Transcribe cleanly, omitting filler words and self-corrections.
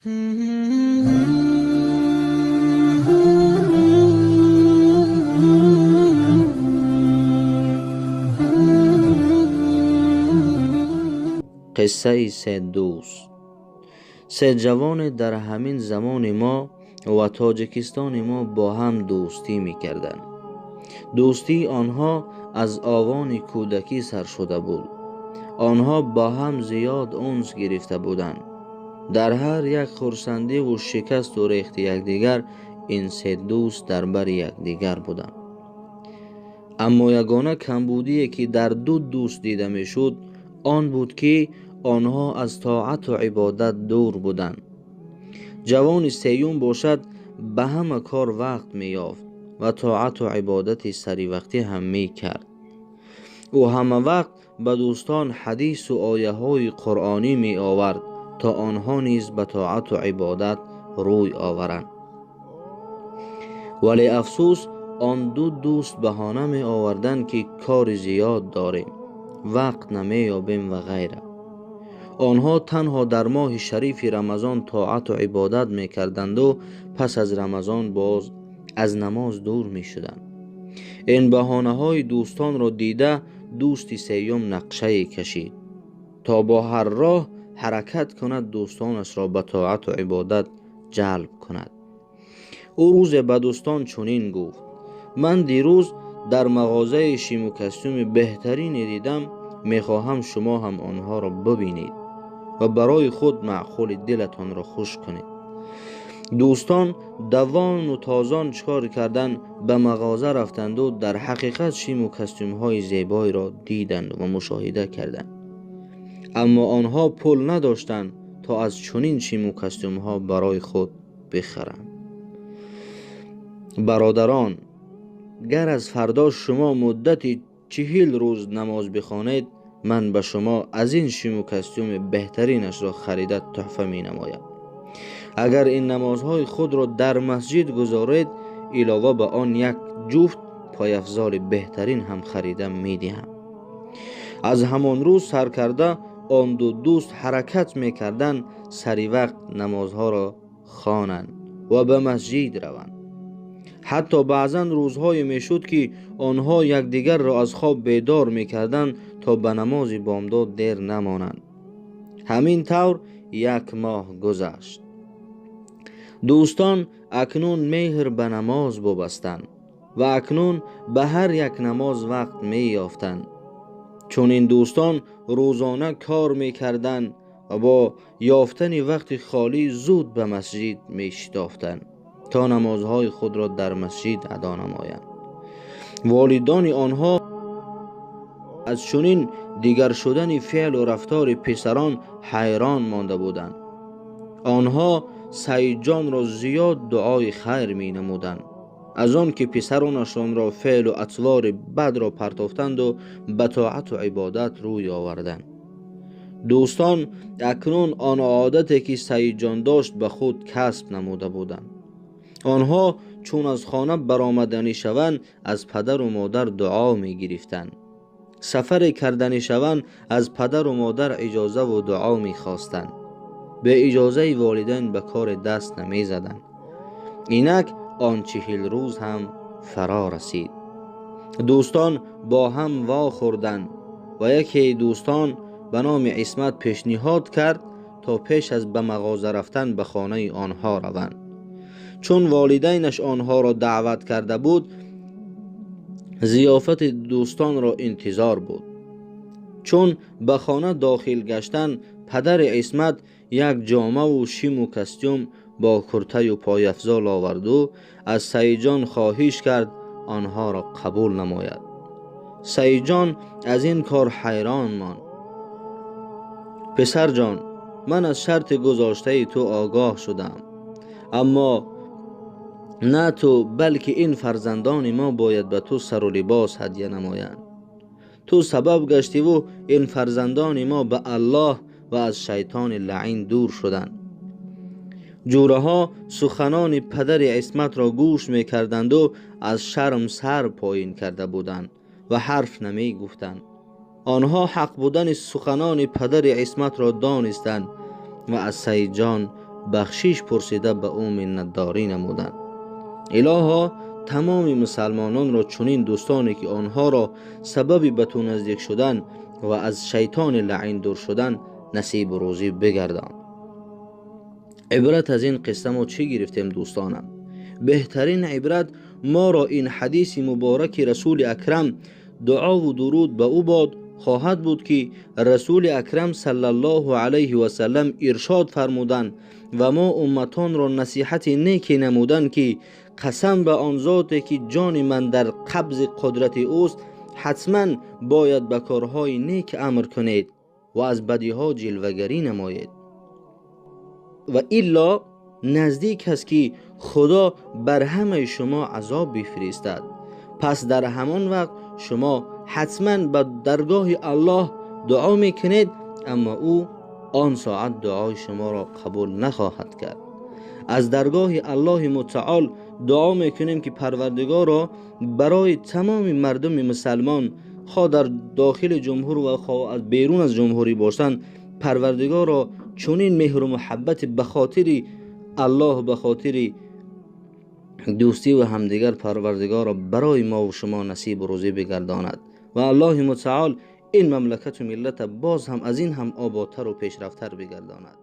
Қиссаи се дӯст. Се ҷавоне дар ҳамин замони мо ва Тоҷикистони мо бо ҳам дӯстӣ мекарданд. Дӯстии онҳо аз овони кӯдакӣ сар шуда буд. Онҳо бо ҳам зиёд унс гирифта буданд. Дар ҳар як хурсандиву шикасту рехти якдигар ин се дӯст дар бари якдигар буданд. Аммо ягона камбудие, ки дар ду дӯст дида мешуд, он буд, ки онҳо аз тоату ибодат дур буданд. Ҷавони сеюм бошад, ба ҳама кор вақт меёфт ва тоату ибодати саривақтӣ ҳам мекард. Ӯ ҳама вақт ба дӯстон ҳадису ояҳои қуръонӣ меовард, то онҳо низ ба тоату ибодат рӯй оваранд. Вале афсӯс, он ду дӯст баҳона меоварданд, ки кори зиёд дорем, вақт намеёбем ва ғайра. Онҳо танҳо дар моҳи шарифи Рамазон тоату ибодат мекарданду пас аз Рамазон боз аз намоз дур мешуданд. Ин баҳонаҳои дӯстонро дида, дӯсти сеюм нақшае кашид, то бо ҳар роҳ ҳаракат кунад, дӯстонашро ба тоату ибодат ҷалб кунад. Ӯ рӯзе ба дӯстон чунин гуфт: ман дирӯз дар мағозаи шиму костюми беҳтарине дидам, мехоҳам шумо ҳам онҳоро бибинед ва барои худ маъқули дилатонро хуш кунед. Дӯстон давону тозон чикор кардан, ба мағоза рафтанду дар ҳақиқат шиму костюмҳои зебоеро диданд ва мушоҳида карданд. Аммо онҳо пул надоштанд, то аз чунин шиму костюмҳо барои худ бихаранд. Бародарон, гар аз фардо шумо муддати 40 рӯз намоз бихонед, ман ба шумо аз ин шиму костюми беҳтаринашро харида тӯҳфа менамоям. Агар ин намозҳои худро дар масҷид гузоред, илова ба он як ҷуфт пойафзоли беҳтарин ҳам харида медиҳам. Аз ҳамон рӯз сар карда он ду дӯст ҳаракат мекарданд сари вақт намозҳоро хонанд ва ба масҷид раванд. Ҳатто баъзан рӯзҳое мешуд, ки онҳо якдигарро аз хоб бедор мекарданд, то ба намози бомдод дер намонанд. Ҳамин тавр як моҳ гузашт. Дӯстон акнун меҳр ба намоз бубастанд ва акнун ба ҳар як намоз вақт меёфтанд. Чун ин дӯстон рӯзона кор мекарданд ва бо ёфтани вақти холӣ зуд ба масҷид мешитофтанд, то намозҳои худро дар масҷид адо намоянд. Волидони онҳо аз чунин дигар шудани феълу рафтори писарон ҳайрон монда буданд. Онҳо Саидҷонро зиёд дуои хайр менамуданд, аз он ки писаронашонро феълу атвори бадро партофтанду ба тоату ибодат рӯй оварданд. Дӯстон акнун он одате, ки Саидҷон дошт, ба худ касб намуда буданд. Онҳо чун аз хона баромаданӣ шаванд, аз падару модар дуо мегирифтанд. Сафаре карданӣ шаванд, аз падару модар иҷозаву дуо мехостанд. Бе иҷозаи волидайн ба кори даст намезаданд. Инак он 40 рӯз ҳам фаро расид. Дӯстон бо ҳам вохӯрданд ва якеи дӯстон ба номи Исмат пешниҳод кард, то пеш аз ба мағоза рафтан ба хонаи онҳо раванд. Чун волидайнаш онҳоро даъват карда буд, зиёфати дӯстонро интизор буд. Чун ба хона дохил гаштанд, падари Исмат як ҷомаву шиму костюм бо куртаю пойафзол оварду аз Саидҷон хоҳиш кард онҳоро қабул намояд. Саидҷон аз ин кор ҳайрон монд. Писарҷон, ман аз шарти гузоштаи ту огоҳ шудам, аммо на ту, балки ин фарзандони мо бояд ба ту сару либос ҳадя намоянд. Ту сабаб гаштиву ин фарзандони мо ба Аллоҳ ва аз шайтони лаъин дур шуданд. Ҷӯраҳо суханони падари Исматро гӯш мекарданду аз шарм сар поин карда буданд ва ҳарф намегуфтанд. Онҳо ҳақ будани суханони падари Исматро донистанд ва аз Саидҷон бахшиш пурсида ба ӯ миннатдорӣ намуданд. Илоҳо, тамоми мусалмононро чунин дӯстоне ки онҳоро сабаби ба ту наздик шудан ва аз шайтони лаъин дур шудан насибу рӯзӣ бигардон. Ибрат аз ин қисса мо чӣ гирифтем, дӯстонам? Беҳтарин ибрат моро ин ҳадиси мубораки Расули Акрам, дуову дуруд ба ӯ бод, хоҳад буд ки Расули Акрам саллаллоҳу алайҳи васаллам иршод фармуданд ва мо умматонро насиҳати неке намуданд ки қасам ба он зоте ки ҷони ман дар қабзи қудрати ӯст, ҳатман бояд ба корҳои нек амр кунед ва аз бадиҳо ҷилвагарӣ намоед, ва илло наздик аст ки Худо бар ҳамаи шумо азоб бифиристад. Пас дар ҳамон вақт шумо ҳатман ба даргоҳи Аллоҳ дуо мекунед, аммо ӯ он соат дуои шуморо қабул нахоҳад кард. Аз даргоҳи Аллоҳи мутаол дуо мекунем ки Парвардигорро барои тамоми мардуми мусалмон, хоҳ дар дохили ҷумҳур ва хоҳ аз берун аз ҷумҳурӣ бошанд, Парвардигорро чунин меҳру муҳаббати ба хотири Аллоҳ, ба хотири дӯстӣ ва ҳамдигар Парвардигорро барои мо ва шумо насибу рӯзӣ бигардонад ва Аллоҳи мутаол ин мамлакату миллата боз ҳам аз ин ҳам ободтару пешрафтар бигардонад.